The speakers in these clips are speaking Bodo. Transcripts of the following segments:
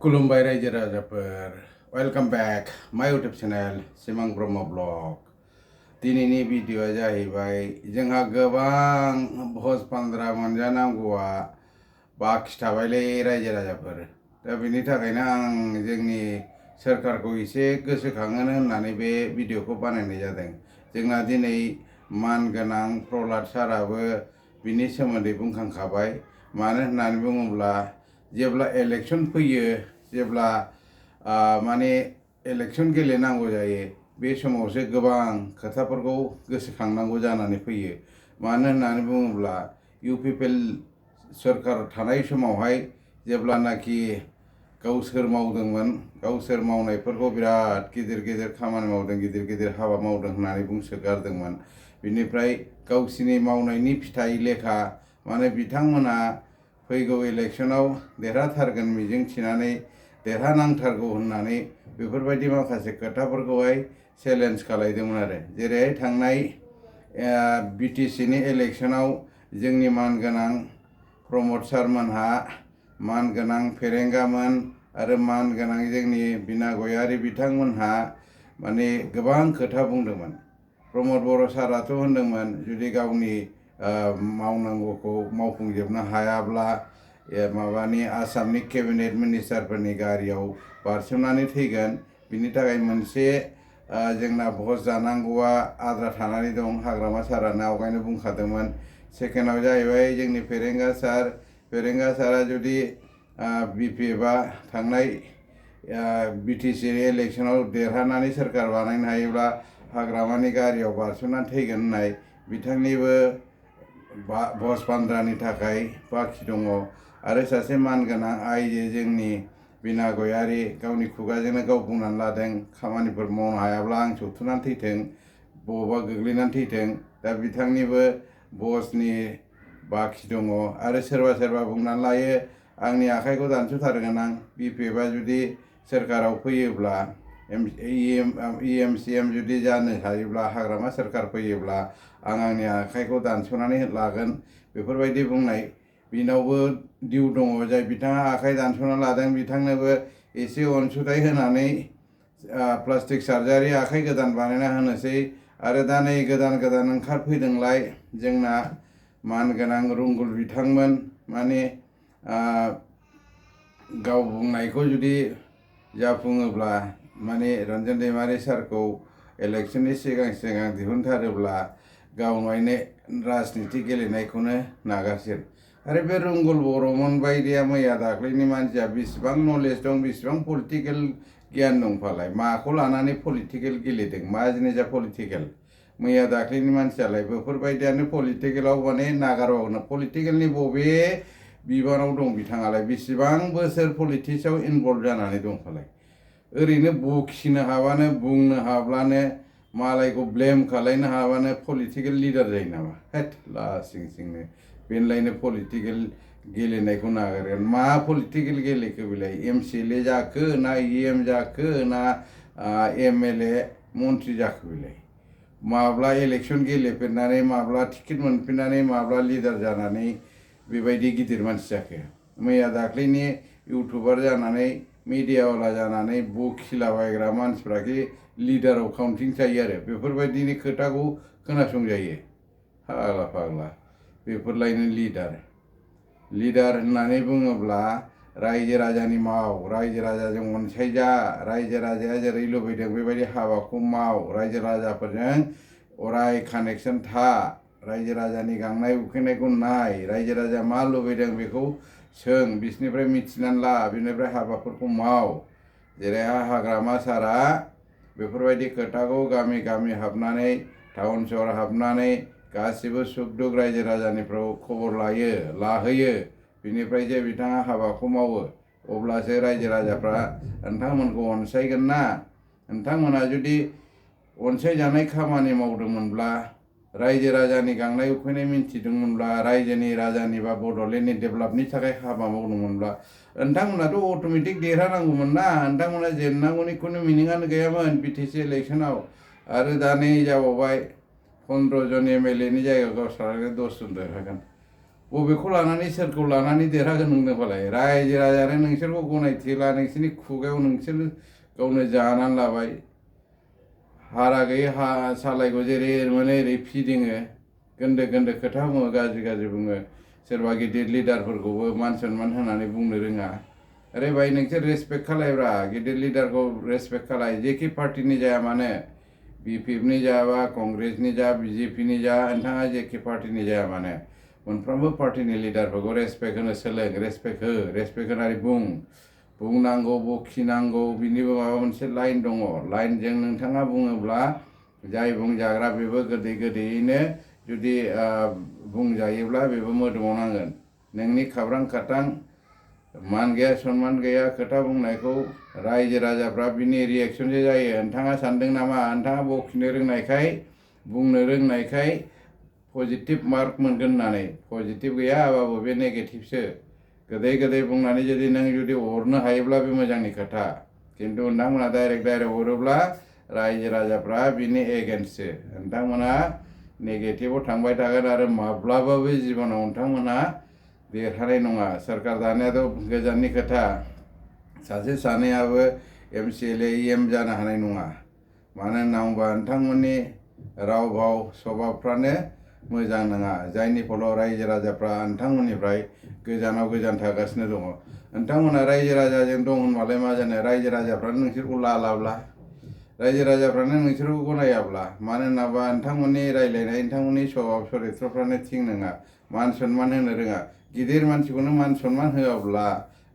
खुलुमबाय रायजो राजाफोर वेलकाम बैक माय यूट्यूब चैनल सिमां ब्रह्म ब्लग दिनैनि भिडिअ'आ जाहैबाय जोंहा गोबां भज बान्द्रा मोनजानांगौआ बाखि थाबायलै रायजो राजाफोर दा बेनि थाखायनो आं जोंनि सोरखारखौ एसे गोसोखांहोनो होननानै बे भिडिअ'खौ बानायनाय जादों। जोंना दिनै मानगोनां प्रहलाद साराबो बिनि सोमोन्दै बुंखांखाबाय। मानो होननानै बुङोब्ला जेब्ला इलेक्शन फैयो जेब्ला माने इलेक्शन गेलेनांगौ जायो बे समावसो गोबां खोथाफोरखौ गोसोखांनांगौ जानानै फैयो। मानो होननानै बुङोब्ला इउपिपिएल सोरखार थानाय समावहाय जेब्लानाखि गावसोर मावदोंमोन गावसोर मावनायफोरखौ बिराद गिदिर गिदिर खामानि मावदों गिदिर गिदिर हाबा मावदों होननानै बुंसोगारदोंमोन। बिनिफ्राय गावसिनि मावनायनि फिथाइ लेखा माने बिथांमोना फैगौ इलेक्शनाव देरहाथारगोन मिजिं थिनानै देरहानांथारगौ होननानै बेफोरबायदि माखासे खोथाफोरखौहाय चेलेन्ज खालायदोंमोन आरो जेरैहाय थांनाय बिटिसिनि इलेक्शनाव जोंनि मानगोनां प्रमद सारमोनहा मानगोनां फेरेंगामोन आरो मानगोनां जोंनि बिना गयारि बिथांमोनहा माने गोबां खोथा बुंदोंमोन। प्रमद बर' साराथ' होनदोंमोन जुदि गावनि मावनांगौखौ मावफुंजोबनो हायाब्ला माबानि आसामनि केबिनेट मिनिस्टारफोरनि गारियाव बारसोमनानै थैगोन। बिनि थाखाय मोनसे जोंना भट जानांगौआ आद्रा थानानै दं। हाग्रामा सारानो आवगायनो बुंखादोंमोन। सेकेन्डआव जाहैबाय जोंनि फेरेंगा सारा जुदि बिपिएफआ थांनाय बिटिसि इलेक्शनाव देरहानानै सोरखार बानायनो हायोब्ला हाग्रामानि गारियाव बारसोमनानै थैगोन होननाय बिथांनिबो भज बान्द्रानि थाखाय बाखि दङ। आरो सासे मानगोनां आइजो जोंनि बिना गयारि गावनि खुगाजोंनो गाव बुंनानै लादों खामानिफोर मावनो हायाब्ला आं सौथुनानै थैथों बबावबा गोग्लैनानै थैथों। दा बिथांनिबो भजनि बाखि दङ। आरो सोरबा बुंनानै लायो आंनि आखाइखौ दानस'थारगोन आं बिपिएफआ जुदि सोरखाराव फैयोब्ला EMCM जुदि जानो हायोब्ला हाग्रामा सोरखार फैयोब्ला आं आंनि आखाइखौ दानस'नानै लागोन बेफोरबायदि बुंनाय बिनावबो दिउ दङ। जाय बिथाङा आखाइ दानस'ना लादों बिथांनोबो एसे अनसुंथाइ होनानै प्लास्टिक सार्जारि आखाइ गोदान बानायना होनोसै। आरो दा नै गोदान ओंखारफैदोंलाय जोंना मानगोनां रुंगुल बिथांमोन माने गाव बुंनायखौ जुदि जाफुङोब्ला माने रन्जन दैमारि सारखौ इलेक्शननि सिगां दिहुनथारोब्ला गाव माने राजनिति गेलेनायखौनो नागारसिगोन। आरो बे रुंगुल बर'मोन बायदिया मैया दाख्लैनि मानसिया बेसेबां नलेज दं बेसेबां पलिटिकेल गियान दं फालाय माखौ लानानै पलिटिकेल गेलेदों मा जिनिसा पलिटिकेल। मैया दाख्लैनि मानसियालाय बेफोरबायदियानो पलिटिकेलाव माने नागारबावनो पलिटिकेलनि बबे बिबानाव दं बिथाङालाय बेसेबां बोसोर पलिटिक्सआव इनभल्भ जानानै दं फालाय। ओरैनो बखिनो हाबानो बुंनो हाब्लानो मालायखौ ब्लेम खालायनो हाबानो पलिटिकेल लिडार जायो नामा? हेट लासिं सिंनो बेनलायनो पलिटिकेल गेलेनायखौ नागारगोन। मा पलिटिकेल गेलेखो बेलाय MCLA जाखो ना EM जाखो ना MLA मन्त्रि जाखो बेलाय? माब्ला इलेक्शन गेलेफेरनानै माब्ला टिकेट मोनफिननानै माब्ला लिडार जानानै बेबायदि गिदिर मानसि जाखो? मैया दाख्लैनि इउटुबार जानानै मिडियावाला जानानै बखिलाबायग्रा मानसिफ्राखि लिडाराव काउन्टिं जायो आरो बेफोरबायदिनि खोथाखौ खोनासंजायो। फाग्ला बेफोरलायनो लिडार होननानै बुङोब्ला रायजो राजानि माव रायजो राजाजों अनसायजा रायजो राजाया जेरै लुबैदों बेबायदि हाबाखौ माव रायजो राजाफोरजों अराय कानेक्सन था रायजो राजानि गांनाय उखैनायखौ नाय रायजो राजाया मा लुबैदों बेखौ सों बिसोरनिफ्राय मिथिनानै ला बिनिफ्राय हाबाफोरखौ माव। जेरैहाय हाग्रामा सारा बेफोरबायदि खोथाखौ गामि हाबनानै टाउन सहर हाबनानै गासिबो सुख दुख रायजो राजानिफ्राय खबर लाहोयो बिनिफ्राय जे बिथाङा हाबाखौ मावो अब्लासो रायजो राजाफ्रा नोंथांमोनखौ अनसायगोन ना। नोंथांमोना जुदि अनसायजानाय खामानि मावदोंमोनब्ला रायजो राजानि गांनाय उखैनाय मिन्थिदोंमोनब्ला रायजोनि राजानि बा बड'लेण्डनि डेभेलपनि थाखाय हाबा मावदोंमोनब्ला नोंथांमोनाथ' अट'मेटिक देरहानांगौमोन ना। नोंथांमोना जेननांगौनि खुनु मिनिङानो गैयामोन बिटिसि इलेक्शनाव। आरो दा नै जाबावबाय 15 जन MLA नि जायगायाव गावस्रालायनो 10 जन देरहागोन। बबेखौ लानानै सोरखौ लानानै देरहागोन नोंनोबालाय रायजो राजायानो नोंसोरखौ गनायथिला नोंसोरनि खुगायाव नोंसोर गावनो जानानै लाबाय हारा गैयै हा सालायखौ जेरै मोनो ओरै फिदिङो गोन्दो गोन्दो खोथा बुङो गाज्रि बुङो सोरबा गिदिर लिडारफोरखौबो मान सनमान होनानै बुंनो रोङा अरे भाई नोंसोर रेसपेक्ट खालायब्रा गिदिर लिडारखौ रेसपेक्ट खालाय जेखि पार्टिनि जाया मानो बिपिएफनि जा बा कंग्रेसनि जा बिजेपिनि जा नोंथाङा जेखि पार्टिनि जाया मानो मोनफ्रोमबो पार्टिनि लिडारफोरखौ रेसपेक्ट होनो सोलों रेसपेक्ट होनानै बुंनांगौ बखिनांगौ बिनिबो माबा मोनसे लाइन दङ लाइनजों नोंथाङा बुङोब्ला जाय बुंजाग्रा बेबो गोदैयैनो जुदि बुंजायोब्ला बेबो मोदोमाव नांगोन नोंनि खाब्रां खाथां मान गैया सनमान गैया खोथा बुंनायखौ रायजो राजाफ्रा बिनि रिएक्सनसो जायो नोंथाङा सानदों नामा नोंथाङा बखिनो रोंनायखाय बुंनो रोंनायखाय पजिटिभ मार्क मोनगोन होननानै पजिटिभ गैयाबाबो बे नेगेटिभसो गोदै बुंनानै जुदि नों जुदि हरनो हायोब्ला बे मोजांनि खोथा खिन्थु नोंथांमोना डाइरेक्ट हरोब्ला रायजो राजाफ्रा बिनि एगेन्स्टसो नोंथांमोना नेगेटिभाव थांबाय थागोन आरो माब्लाबाबो जिबनाव नोंथांमोना देरहानाय नङा सोरखार दानायाथ' गोजाननि खोथा सासे सानैयाबो MCLA EM जानो हानाय नङा मानो होनना बुङोबा नोंथांमोननि राव भाव सभाबफ्रानो मोजां नङा जायनि फलाव रायजो राजाफ्रा नोंथांमोननिफ्राय गोजान थागासिनो दङ नोंथांमोना रायजो राजाजों दं होनबालाय मा जानो रायजो राजाफ्रानो नोंसोरखौ लालाब्ला रायजो राजाफ्रानो नोंसोरखौ गनायाब्ला मानो होनाबा नोंथांमोननि रायज्लायनाय नोंथांमोननि सभाब चरित्रफ्रानो थिग नङा मान सनमान होनो रोङा गिदिर मानसिखौनो मान सनमान होआब्ला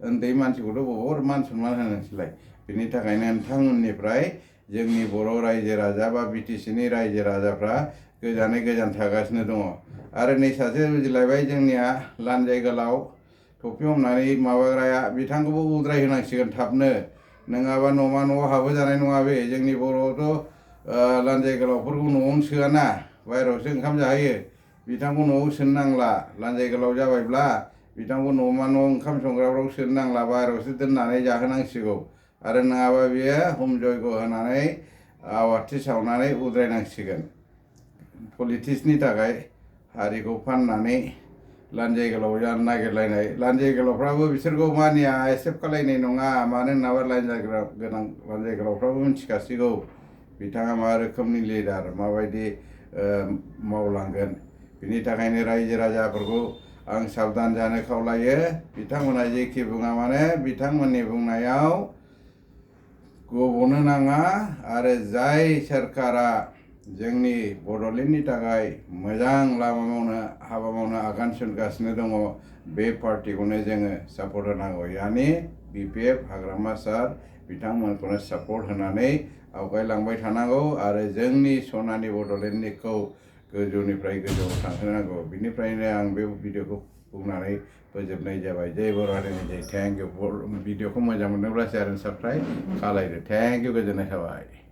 उन्दै मानसिखौथ' बबाव मान सनमान होनोसैलाय बिनि थाखायनो नोंथांमोननिफ्राय जोंनि बर' रायजो राजा बा BTCनि रायजो राजाफ्रा गोजान थागासिनो दङ आरो नै सासे बुजिलायबाय जोंनिया लान्जाय गोलाव टफि हमनानै माबाग्राया बिथांखौबो उद्राय होनांसिगोन थाबनो नङाबा न'मा न'आव हाबो जानाय नङा बे जोंनि बर'आवथ' लान्जाय गोलावफोरखौ न'आवनो सोआना बायहेरायावसो ओंखाम जाहोयो बिथांखौ न'आव सोनो नांला लान्जाय गोलाव जाबायब्ला बिथांखौ न'मा न' ओंखाम संग्राफ्राव सोनो नांला बायहेरायावसो दोननानै जाहोनांसिगौ आरो नङाबा बियो हम जयग होनानै आवाथि सावनानै उद्रायनांसिगोन पलिटिक्सनि थाखाय हारिखौ फाननानै लान्जाय गोलाव जानो नागिरलायनाय लान्जाय गोलावफ्राबो बिसोरखौ मानिया एक्सेप्ट खालायनाय नङा मानो होनाबा लान्जाय गोलावफ्राबो मिथिखासिगौ बिथाङा मा रोखोमनि लिडार माबायदि मावलांगोन बिनि थाखायनो रायजो राजाफोरखौ आं साबधान जानो खावलायो बिथांमोना जेखि बुङा मानो बिथांमोननि बुंनायाव गब'नो नाङा आरो जाय सोरखारा जोंनि बड'लेण्डनि थाखाय मोजां हाबा मावनो आगान सुरगासिनो दङ बे पार्टिखौनो जोङो सापर्ट होनांगौ यानि BPF हाग्रामा सार बिथांमोनखौनो सापर्ट होनानै आवगायलांबाय थानांगौ आरो जोंनि सनानि बड'लेण्डनिखौ गोजौनिफ्राय गोजौआव थांहोनांगौ बिनिफ्रायनो आं बे भिडिअखौ बुंनानै फोजोबनाय जाबाय जय बर' हारिनि जय थेंक इउ भिडिअखौ मोजां मोनोब्ला शेयार एन्ड साबस्क्राइब खालायदो थेंक इउ गोजोननाय थाबाय।